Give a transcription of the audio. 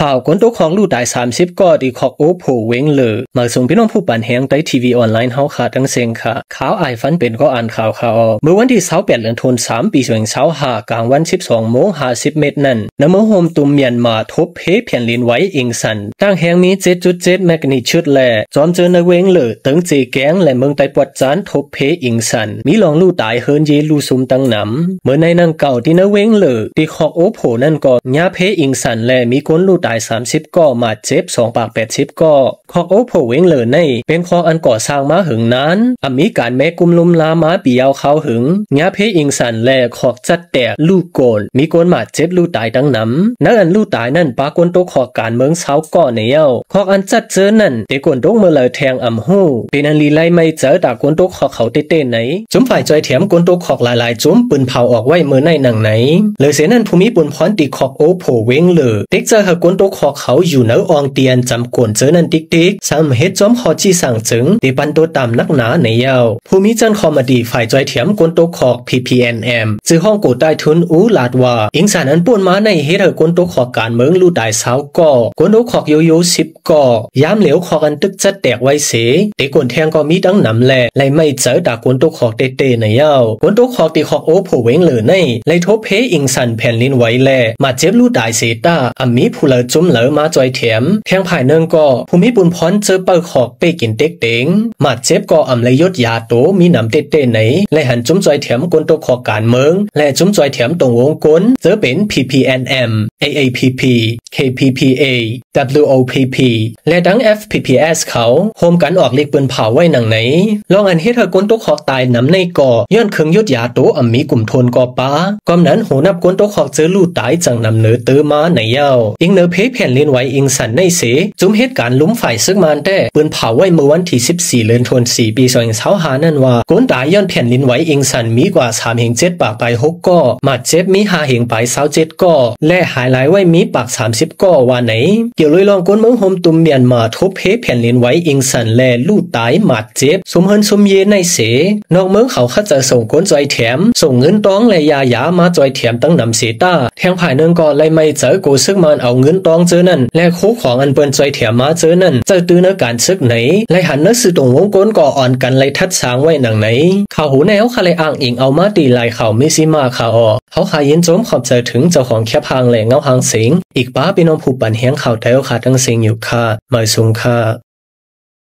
ຂ່າວ ຄົນຕົກຄອກ ລູກຕາຍ ສາມສິບ ກໍ ທີ່ຄອກໂອໂພ ເວັງເລີ. ມາສົ່ງພີ່ນ້ອງຜູ້ປັນແຮງ ໃນ ທີວີ ອອນລາຍ ເຮົາຄ່າ ທັງເຊິ່ງຄ່າ. ຂ່າວອ້າຍຝັນເປັນ ກໍອ່ານຂ່າວຄ່າ. ເມື່ອວັນທີ ຊາວແປດ ເດືອນຕຸນ ສາມ ປີ ສອງພັນຊາວຫ້າ ກາງວັນ ສິບສອງ ໂມງ ຫ້າສິບ ເມດ ນັ້ນ ໃນເມືອງໂຮມຕຸມ ມຽນມາ ທົບເພ ແຜ່ນດິນໄຫວ ອິງຊັນ ຕັ້ງແຮງມີ ເຈັດຈຸດເຈັດ ແມັກນິທູດ ແລະ ຈອມເຈີໃນເວັງເລີ ເຕີງເຈແກງ ແລະ ເມືອງໃຕ້ປວດຈານ ທົບເພ ອິງຊັນ ມີລອງ ລູກຕາຍ ເຮືອນເຢ ລູກຊຸມ ຕັ້ງນຳ. ເມື່ອໃນນັ້ນເກົ່າ ທີ່ໃນເວັງເລີ ທີ່ຄອກໂອໂພ ນັ້ນ ກໍ ຍາເພ ອິງຊັນ ແລະ ມີຄົນ ລູກຕາຍ ສາມສິບ ກໍ ບາດເຈັບ ສອງປາກ ແປດສິບ ກໍ. ຄອກໂອໂພ ເວັງເລີ ໃນ ເປັນຄອກອັນກໍ່ສ້າງມາເຫິງນານ ອຳມີການແມະກຸມລຸມລາມາ ປີຍາວຄາວເຫິງ. ຍາເພ ອິງຊັນ ແລະ ຄອກຈັດແຕກ ລູກໂກນ ມີຄົນບາດເຈັບ ລູກຕາຍ ຕັ້ງນຳ. ໃນອັນ ລູກຕາຍ ນັ້ນ ປາຄົນຕົກຄອກ ການເມືອງ ຊາວ ກໍ ແນວ. ຄອກອັນຈັດເຈີ ນັ້ນ ແຕ່ຄົນຕົກເມືອໃດ ແທ້ອຳຮູ້. ເປັນອັນລີໄລໄໝ້ໃຈ ຕາຄົນຕົກຄອກ ເຂົາເຕະໆ ໃນ ຊຸມຝ່າຍ ຈ່ອຍແຖມ ຄົນຕົກຄອກ ຫຼາຍໆ ຊຸມ ປືນເຜົາອອກໄວ້ ເມື່ອໃນນັ້ນໃນ. ເລີເສຍນັ້ນ ຜູ້ມີບຸນພອນ ທີ່ຄອກໂອໂພ ເວັງເລີ ເຕັກໃຈໃຫ້ຄົນຕົກຄອກ ເຂົາຢູ່ໃນອ່ອງ ທີ່ອັນຈຳໂກນເຈີ ນັ້ນຕິກໆ ສຳເຮັດ ຈອມຂໍ້ຈີ່ສ້າງເຈີ ທີ່ປັນໂຕຕາມ ໜັກໜາ ໃນຍາວ. ຜູ້ມີຈັນຄອມມະຕິ ຝ່າຍຈ່ອຍແຖມ ຄົນຕົກຄອກ ພີພີເອັນເອັມ ຊື່ ຮອງໂກ ໃຕ້ ທຸນ ອູ ລາດວ່າ ອິງຊັນ ອັນໂປ້ນມາ ໃນ ເຮັດໃຫ້ຄົນຕົກຄອກ ການເມືອງ ລູກຕາຍ ຊາວ ກໍ ຄົນຕົກຄອກ ໂຍໂຍ່ ສິບ ກໍ. ຍາມເຫຼວ ຄອກອັນຖືກຈັດແຕກໄວ້ເສ ແຕ່ຄົນແທງ ກໍມີ ຕັ້ງນຳ ແລະ ໄລໄໝ້ໃຈ ຕາຄົນຕົກຄອກ ເຕະໆ ໃນຍາວ. ຄົນຕົກຄອກ ທີ່ຄອກໂອໂພ ເວັງເລີ ໃນ ໄລທົບເພ ອິງຊັນ ແຜ່ນດິນໄຫວ ແລະ ບາດເຈັບ ລູກຕາຍ ເສຍຕາ ອຳມີ ຜູ້ລາວ ຈຸມລາວ ມາຈ່ອຍແຖມ. ແທງຝ່າຍໜຶ່ງ ກໍ ຜູ້ມີບຸນພອນ ເຈີເປີຄອກ ເປ້ກິນເຕັກເຕັງ ບາດເຈັບ ກໍ ອຳໄລຍົດຢາໂຕ ມີນຳເຕະໆ ໃນ ແລະ ຫັນຈຸມຈ່ອຍແຖມ ຄົນຕົກຄອກ ການເມືອງ ແລະ ຈຸມຈ່ອຍແຖມ ຕົງວົງກົນ ເຈີເປັນ ພີພີເອັນເອັມ ເອເອພີພີ ເຄພີພີເອ ດັບເບິນຢູໂອພີພີ ແລະ ທັງ ເອັຟພີພີເອັສ ເຂົາ ໂຮມກັນອອກລິກປືນເຜົາໄວ້ ດັ່ງໃນ. ລອງອັນເຮັດໃຫ້ຄົນຕົກຄອກ ຕາຍນຳ ໃນ ກໍ ຍ້ອນເຄື່ອງຍົດຢາໂຕ ອຳມີ ກຸ່ມໂທນ ກໍ ປາ ກອມນັ້ນ ໂຫນັບຄົນຕົກຄອກ ເຈີ ລູກຕາຍ ຈັ່ງນຳເນີ ຕື່ມມາ ໃນຍາວ. ອີງເນີ ເພ ແຜ່ນດິນໄຫວ ອິງຊັນ ໃນເສ ຈຸມເຮັດການ ລຸມຝ່າຍ ຊຶກມານແຕ້ ປືນເຜົາໄວ້ ເມື່ອວັນທີ ສິບສີ່ ເດືອນຕຸນ ສີ່ ປີ ສອງພັນຊາວຫ້າ ນັ້ນວ່າ ຄົນຕາຍ ຍ້ອນແຜ່ນດິນໄຫວ ອິງຊັນ ມີກວ່າ ສາມແສນເຈັດປາກປາຍ ຫົກ ກໍ ບາດເຈັບ ມີ ຫ້າແສນປາຍ ຊາວເຈັດ ກໍ ແລະ ຫາຍລາຍໄວ້ ມີ ປາກ ສາມສິບ ກໍ ວ່າໃນ. ກ່ຽວໂດຍລອງ ຄົນເມືອງໂຮມຕຸມ ມຽນມາ ທົບເພ ແຜ່ນດິນໄຫວ ອິງຊັນ ແລະ ລູກຕາຍ ບາດເຈັບ ຊຸມເຮືອນຊຸມເຢ ໃນເສ ນອກເມືອງ ເຂົາ ຂະເຈົ້າ ສົ່ງຄົນ ຈ່ອຍແຖມ ສົ່ງເງິນຕອງ ແລະ ຢາຢາ ມາ ຈ່ອຍແຖມ ຕັ້ງນຳ ເສຍຕາ ແທງຝ່າຍໜຶ່ງ ກໍ ໄລໄໝ້ໃຈ ໂກ ຊຶກມານ ເອົາເງິນຕອງ ເຈີ ນັ້ນ ແລະ ໂຄຂອງ ອັນເພິ່ນ ຈ່ອຍແຖມ ມາ ເຈີ ນັ້ນ ໃຊ້ ໃນການ ຊຶກ ໃນ ແລະ ຫັນ ໃນ ຊື່ ຕົງວົງກົນ ກໍ ອ່ອນກັນ ໄລ ທັດສາງ ໄວ້ ດັ່ງໃນ. ຂ່າວຫູ ແນວ ເຮົາ ກໍ ໄລອ້າງອີງ ເອົາມາ ແຕ່ ລາຍຂ່າວ ມິຊິມາ ຄ່າ. ເຮົາ ກໍ ຍິນຊົມ ຂອບໃຈ ເຖິງ ເຈົ້າຂອງ ແຄັບຮ່າງ ແລະ ເງົາຮ່າງ ເສັງ ອີກປະ ພີ່ນ້ອງ ຜູ້ປັນແຮງ ຂ່າວ ແຕ່ ເຮົາ ກໍ ທັງເຊິ່ງ ຢູ່ ຄ່າ. ມາ ສົ່ງ ຄ່າ.